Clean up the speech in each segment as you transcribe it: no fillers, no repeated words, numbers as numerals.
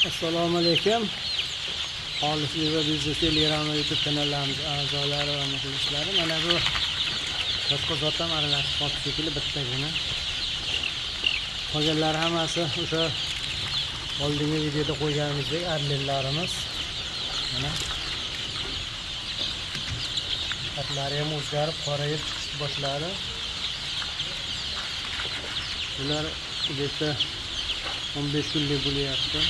Assalomu alaykum. Xolislik va biznes Telegram va YouTube kanallarimiz a'zolari va muxlislari. Mana bu boshqa zot ham aralashib qoldi shekilli bittagina. Qolganlari hammasi o'sha oldingi videoda qo'yganimizdek adlillarimiz. Mana atlari ham o'zgarib, qorayib chiqishni boshladi. Bular где-то 15 kunlik bo'lyapti.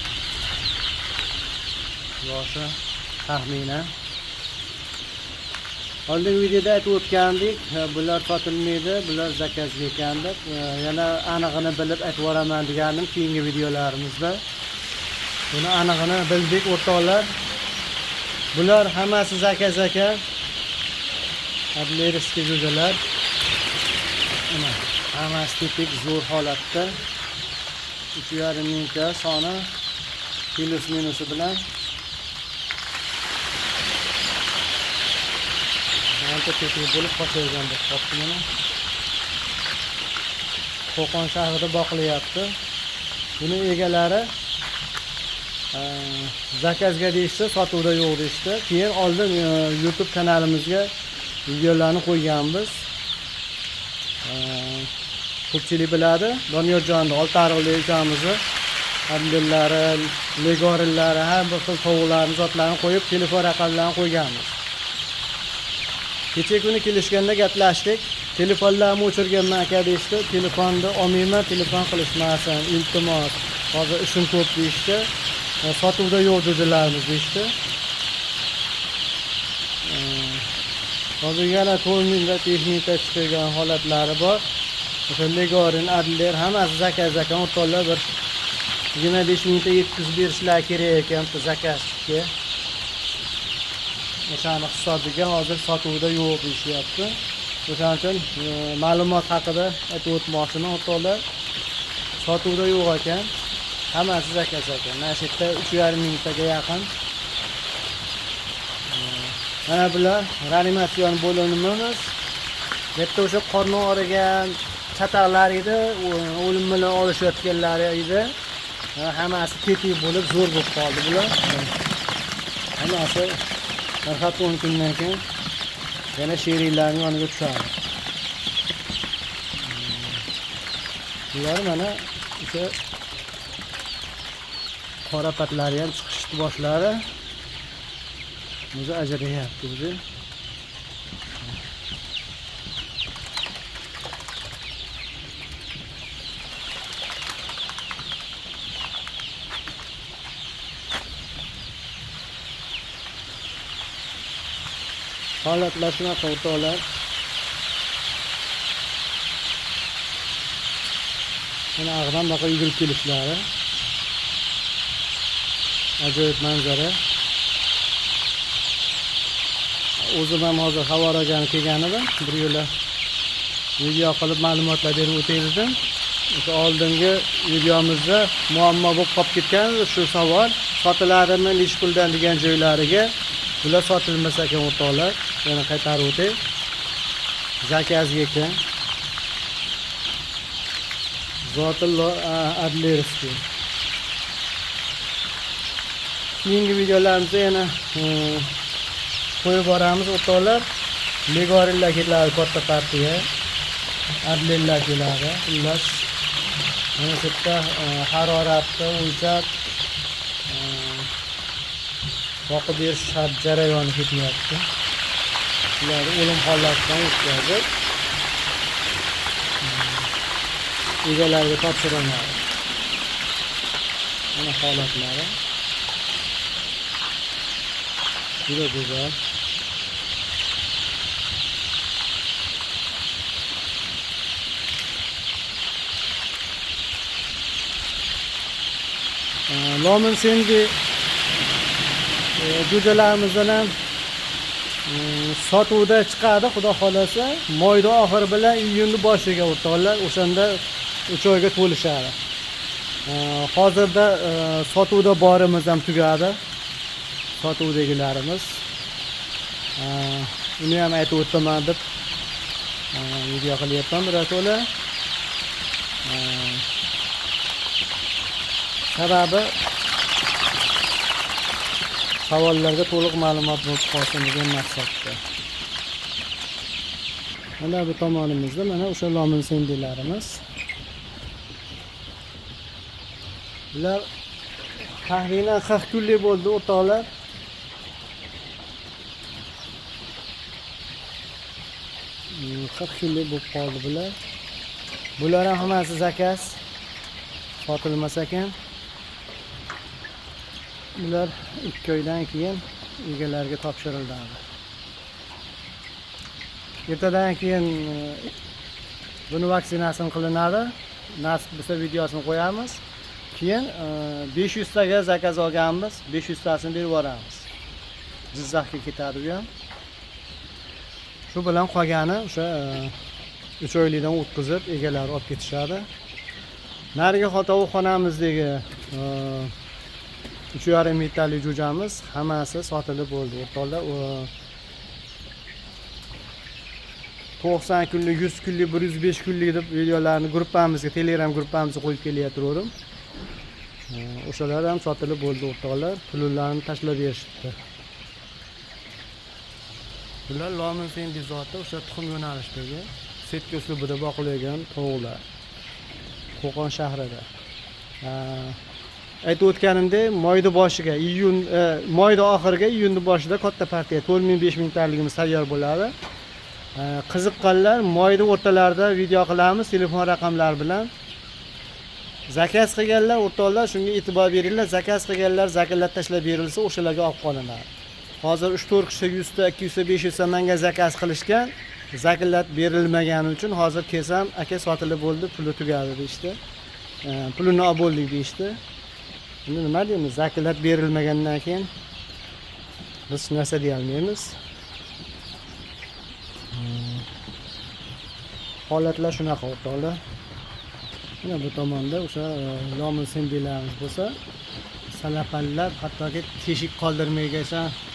Yoshi taxminan. Oldingi videoda aytib o'tgandik, bular sotilmaydi, bular zakazga ekan deb. Yana anig'ini bilib aytib yuboraman degandim keyingi videolarimizda. Buni anig'ini bildik o'rtoqlar. Bular hammasi zakaz ekan. Adleriskiy jo'jalar. Mana hammasi tipik zo'r holatda. 3,5 mingta soni plus minusi bilan. Ancha tetik bo'lib qochayotgan bo'lib qolibdi mana. Qo'qon shahrida boqilyapti. Buni egalari zakazga deyishdi, sotuvda yo'q deyishdi. Keyin oldin YouTube kanalimizga videolarni qo'yganmiz. Ko'pchilik biladi, Doniyorjonni Oltiariqli ukamizni adlillari, legorillari, har bir xil tovuqlarni zotlarini qo'yib, telefon raqamlarini qo'yganmiz. Kecha kuni kelishganda gaplashdik. Telefonlarni o'chirganman aka deyishdi. Telefonni olmayman, telefon qilishmasin, iltimos. Hozir ishim ko'p deyishdi. Sotuvda yo'q jo'jalarimiz deyishdi. Hozir yana 4 mingta, 5 mingta chiqargan holatlari bor. O'sha Legorin, Adler hammasi zakaz ekan, o'rtoqlar bir 25 mingta yetkazib berishlar kerak ekan bitta zakazga. O'shani hisobiga hozir sotuvda yo'q deyishyapti. O'shaning uchun ma'lumot haqida aytib o'tmoqchiman o'rtoqlar. Sotuvda yo'q ekan. Hammasi zakaz ekan. Mana shu yerda 3,5 mingtaga yaqin. Mana bular reanimatsion bo'limimiz. Bu yerda o'sha qorni og'rigan chataqlar edi, o'lim bilan olishayotganlari edi. Hammasi tetik bo'lib zo'r bo'lib qoldi bular. Hammasi bir hafta 10 kundan keyin yana sheriklarning yoniga tushadi. Bular mana o'sha qora patlari ham chiqishdi boshlari. O'zi ajrayapti o'zi. Holatlar shunaqa o'rtoqlar. Mana ag'dan baqa yugurib kelishlari. Ajoyib manzara. O'zim ham hozir havo ragani kelgan edim. Bir yo'la video qilib ma'lumotlar berib o'tay dedim. O'sha oldingi videomizda muammo bo'lib qolib ketgan shu savol, sotiladimi, nechi puldan degan joylariga bular sotilmas ekan o'rtoqlar. Yana qaytarib o'tay. Zakazga ekan. Zotullo Adlerskiy. Keyingi videolarimizda yana qo'yib boramiz o'rtoqlar. Legorillar keladi katta partiya. Adlillar keladi. Xullas mana shu yerda haroratni o'lchab boqib berish jarayoni ketyapti. Ularni o'lim holatidan o'tkazib egalariga topshiriladi. Mana holatlari. Juda go'zal. Lomin Sendi jo'jalarimizdan ham sotuvda chiqadi, xudo xolasa. Mayda oxiri bilan iyunning boshiga o'rtoqlar, o'shanda 3 oyga to'lishadi. Hozirda sotuvda borimiz ham tugadi. Sotuvdagilarimiz. Uni ham aytib o'taman deb video qilyapman birato'la. Sababi Savollarga to'liq ma'lumot bo'lib qolsin degan maqsadda. Mana bu tomonimizda mana o'sha lomin sendilarimiz. Bular taxminan 40 kunlik bo'ldi o'rtoqlar. 40 kunlik bo'lib qoldi bular. Bular ham hammasi zakaz. Sotilmas ekan. Bular 2 oydan keyin egalariga topshiriladi. Ertadan keyin buni vaksinasini qilinadi. Nasib bo'lsa videosini qo'yamiz. Keyin 500 taga zakaz olganmiz, 500 tasini berib yuboramiz. Jizzaxga ketadi bu ham. Shu bilan qolgani o'sha 3 oylikdan o'tkazib egalari olib ketishadi. Narigi tovuqxonamizdagi 3,5 metrlik jo'jamiz hammasi sotilib bo'ldi. O'rtoqlar, 90 kunlik, 100 kunlik, 105 kunlik deb videolarni gruppamizga, Telegram gruppamizga qo'yib kelayotirdim. O'shalar ham sotilib bo'ldi o'rtoqlar. Pullarni tashlab berishdi. Bular Lomin Fendi zoti o'sha tuxum yo'nalishdagi setka uslubida boqilgan tovuqlar. Qo'qon shahrida. Aytib o'tganimdek, moyni boshiga, iyun, moyni oxiriga, iyunni boshida katta partiya 4000 5000 taligimiz tayyor bo'ladi. Qiziqqanlar moyni o'rtalarida video qilamiz telefon raqamlari bilan. Zakaz qilganlar o'rtoqlar shunga e'tibor beringlar. Zakaz qilganlar zakallat tashlab berilsa o'shalarga olib qolinadi. Hozir 3-4 kishi 100 ta, 200 ta, 500 ta menga zakaz qilishgan. Zakallat berilmagani uchun hozir kelsam, aka sotilib bo'ldi, puli tugadi deyishdi. Pulini olib bo'ldik deyishdi. Endi nima deymiz? Zakallat berilmagandan keyin biz hech narsa deya olmaymiz. Holatlar shunaqa o'rtoqlar. Mana bu tomonda o'sha lomin sendilarimiz bo'lsa, salafallar hattoki teshik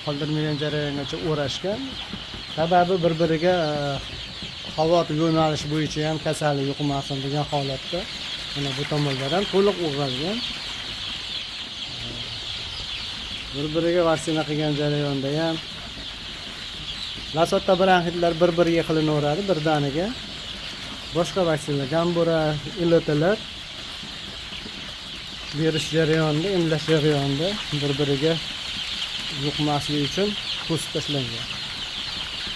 qoldirmagan jarayongacha o'rashgan. Sababi bir-biriga havo yo'nalishi bo'yicha ham kasallik yuqmasin degan holatda mana bu tomonlar ham to'liq o'ralgan. Bir-biriga vaksina qilgan jarayonda ham lasotda bronxitlar bir-biriga qilinaveradi birdaniga. Boshqa vaksinalar, gambura, ilotlar berish jarayonida, emlash jarayonida bir-biriga yuqmasligi uchun to'sib tashlangan.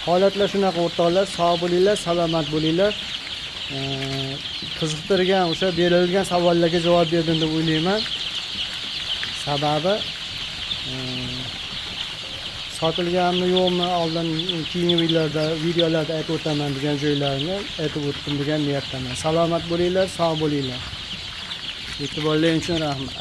Holatlar shunaqa o'rtoqlar, sog' bo'linglar, salomat bo'linglar. Qiziqtirgan o'sha berilgan savollarga javob berdim deb o'ylayman. Sababi sotilganmi yo'qmi oldin keyingi videolarda aytib o'taman degan joylarini aytib o'tdim degan niyatdaman. Salomat bo'linglar, sog' bo'linglar. E'tiborlaring uchun rahmat.